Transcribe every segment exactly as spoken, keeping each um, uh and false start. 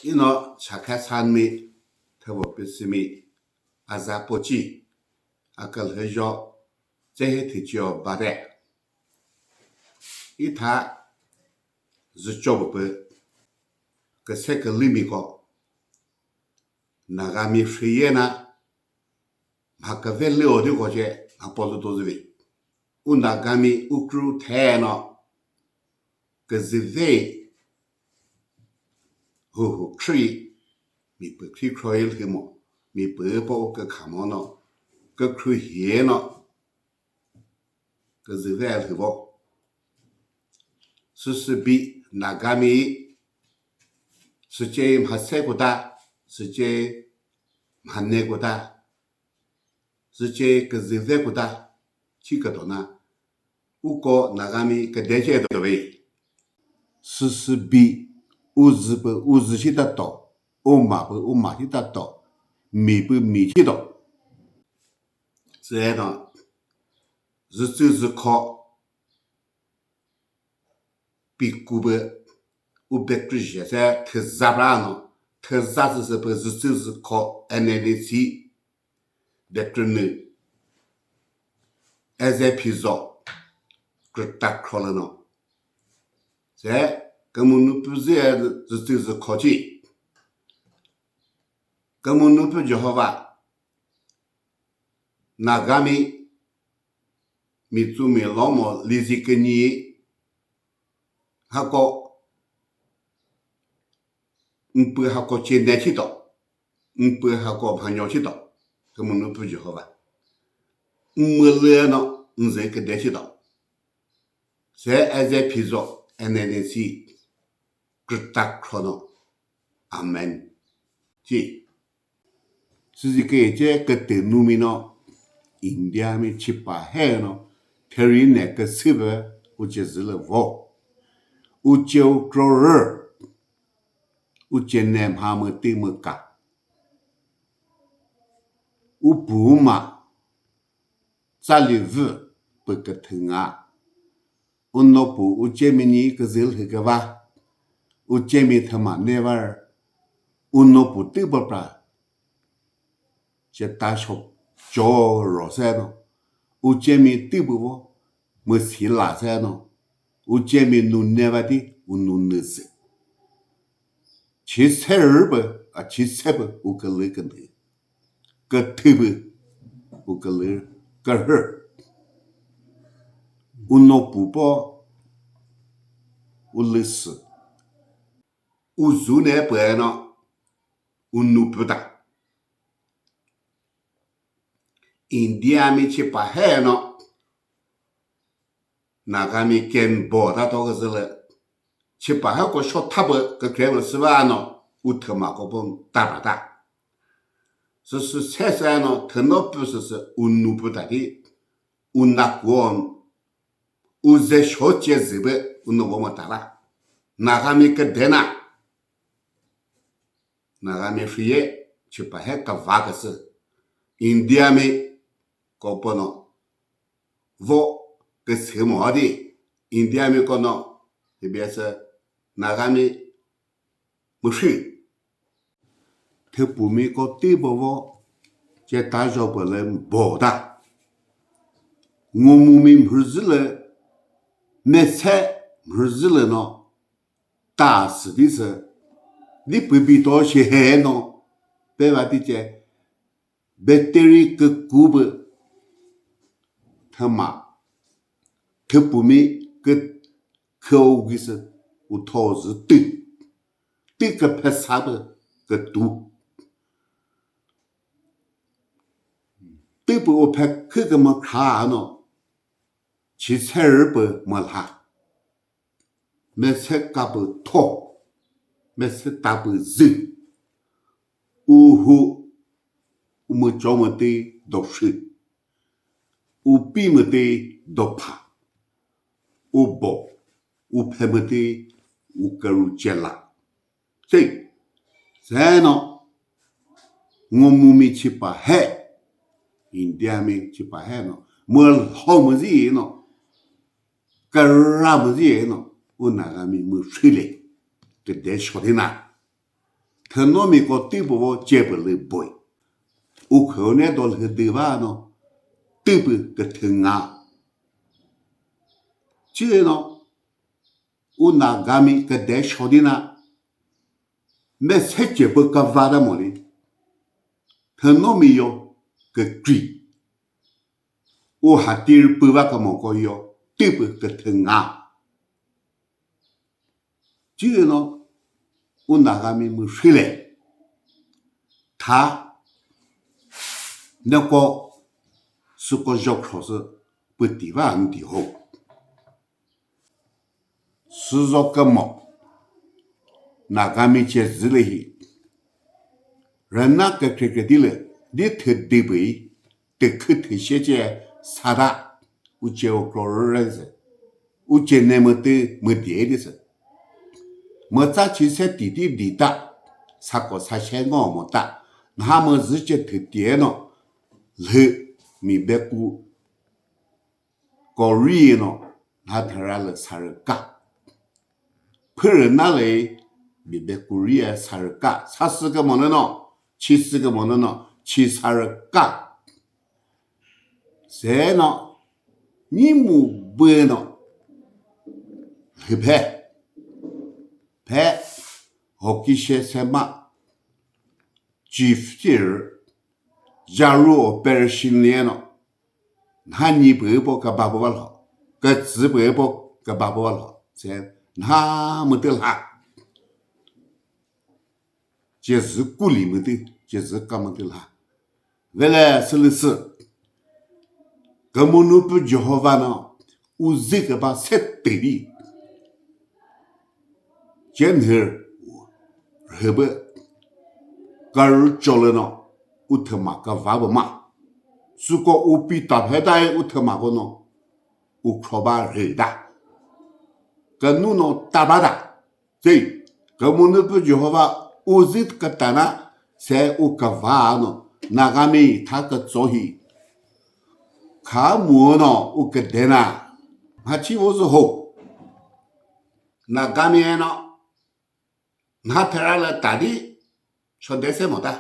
Ino chakha sanmi, thüvo pisimi, aza pochi, akalhüjo, tsehe thichio bade. Itha zücho bupü, kese kelimiko, Nagami shiyena, mha küve lüo diko che mha polo to züvi. U Nagami ukru theno küzüve huhu khri mi pü khri khroil himo mi pü po u kükhamo no kükhru hieno küzüve lhüvo. Süsübi Nagami süche mhase kuta, süche mhane kuta, süche küzüve kuta, chikatona, uko Nagami küdece dove. Süsübi uzü pü uzü shitato, uma pü uma shitato, mi pü mi shito. Süeno, zütsü zükho, pikubü u bekri jese thüza brano, thüza süsü pü zütsü zükho N N C bekri nü eze phizo krüta khrolüno. Se kümünu püzü zütsü zükho chi. Kümünu pü Jehovah Nagami mi tsumi lomo lizi künyi hako mpü hako chene chito, mpü hako mhanyo chito, kümünu pü Jehovah. Mmülüno nze küde chito. Se eze phizo N N C krüta khrono. Amen. Chi. Süzikece kütü numi no India mi chipa he no theri ne küsüve uche zülü vo. Uche u krorü. Uche ne mha mütü müka. U pu ma tsali vü pü küthü nga. Uno pu uchemi ni küzü lhü küva. Uchemi thüma never. Uno pu tüpü pra. Cheta shop cho ro se no. Uchemi tüpü vo. Müsila se no. Uchemi nu never di unu nüzü. Chi serü pü, a chi se pü u külü kündü. Küthü pü u külü kürhü. Uno pu po u lüsü. U zu ne pü no unu pü ta. India mi chipa he no Nagami kembo ta to küzülü. Chipa he ko shotha pü kükre pü süva no u thüma ko pü ta ba ta. Süsü se se no thüno pü süsü unu pü ta di u na kuon u ze sho che zü pü unu vo mo ta la. Nagami küde na. Nagami shüye chipa he küva küsü. India mi ko pü no vo küsü mo di. India mi ko no hibiyasü Nagami müshü. Thüpumi ko ti bovo cheta jo pü lü bo ta. Ngumumi mhüzülü mese mhüzülü no ta sü di sü di pü bi to shi he no pe va ti che battery kükü pü thüma thüpumi kü kheu ghi sü u tho zü tü tü küphesa pü kütu tü pü u phe khü kümükhra no chi tserü pü mülha. Mese ka pü tho, mese ta pü zü, uhu umücho mütü doshü, upi mütü dopha, ubo, uphe mütü ukaru chela. Sei, seno, ngomumi chipa he, India mi chipa he no, mülho müzi no, kara müzi no, u Nagami müshile, küde shodina. Thünomiko tüpü vo chepü lü boy. Ukhone do lhü dü va no tüpü küthü nga. Chino u Nagami küde shodina me se chepü kavada moli. Thünomi yo kükri. U hatir püva kümoko yo tüpü küthü nga. Chino u Nagami mü shile. Tha neko süko jokhrosü pütiva nti ho. Süzo kümo Nagami che zülehi. Rüna kükrekre dile di thüdibei tükhü thüshe che sada uche okro rürense. Uche ne mütü müdie dise. Mütsa chi se titi dita sako sashe ngo mota. Nha müzü che thütie no lhü mi beku Korea no nha thera lü sarüka. Phürü na lü bibe Korea sarüka. Sasü kümüne no, chisü kümüne no, chi sarüka. Se no, nyi mu bü no, lhü phe. Phe, hokishe sema, chief tir, jaru operation liye no. Nha nyi püh po küba püh va lho. Kütsü püh po küba püh va lho. Se nha mütü lha. Chezü kuli mütü, chezü ka mütü lha. Vele sülüsü. Kümünu pü Jehovah no uzi küba se tübi. Chenhir rhübü karü cholü no u thüma küva bü ma. Süko u pi ta phe dai u thüma ko no u khroba rhü da. Künu no taba da. Sei, kümünu pü Jehovah uzi kütana se u küva no Nagami tha kütso hi. Kha mu no u küdena. Mha chi wo zü ho. Nagami eno nha thera lü tadi chode se mota.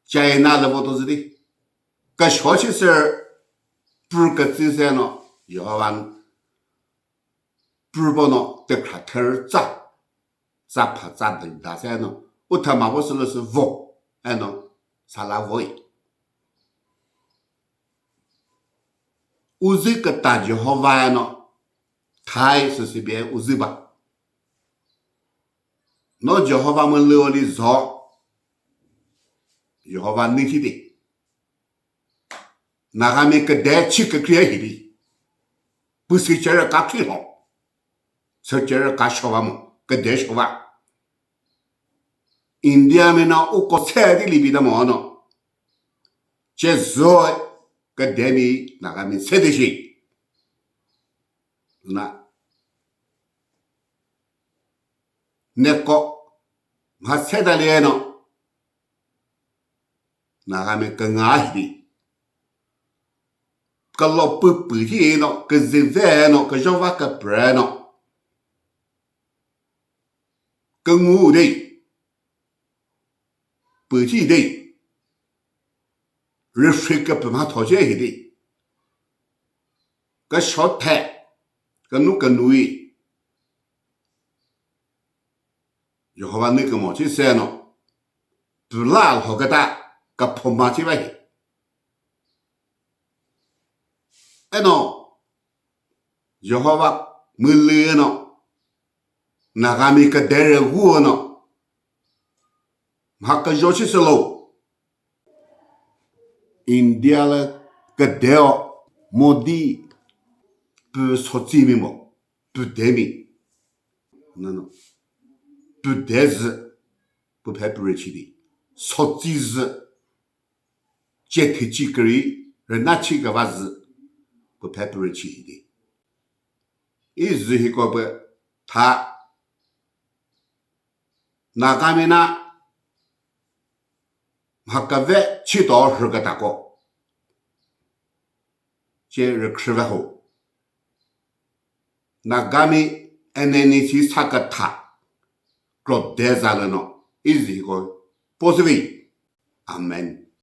China lü vo to züdi. Ka shoshi sir pur ka tsi se no Jehovah pur bo no te kra ther tsa. Tsa pha tsa de da se no. U thüma vo sülü sü vo. Eno sala voi. Uzi küta Jehovah eno thai süsübie uzi ba. No Jehovah mülü oli zo. Jehovah nü hidi. Nagami küde chi kükre hidi. Püsü chere ka khi ho. Sü chere ka shova mo. Küde shova. India mi na uko se di libi da mo no. Che zo küde mi Nagami se de shi. Na. Neko mha se da le no. Nagami künga hidi. Külo pü pü hi no, küzi ve no, küzhova küpre no. Küngu de. Pü hi de. Rüfri küpü mha thoche hidi. Küshothe. Künu künui. Jehovah nü kümo chi se no. Püla lho küta ka phoma chi ba hi. Eno Jehovah mülü no. Nagami küde re hu no. Mha küjo chi se lo. India lü küde o Modi pü sotsi mi mo. Püdemi. Nano. Püdezü. Püphe pürechi di. Sotsizü. Chethichi kri. Renachi gavazü. Püphe pürechi di. Izü hiko pü tha. Nagamina. Mhakave chito rhükatako. Che rükhrive ho. Nagami eneni si sakatha. Krodeza leno. I zü hiko po süve. Amen.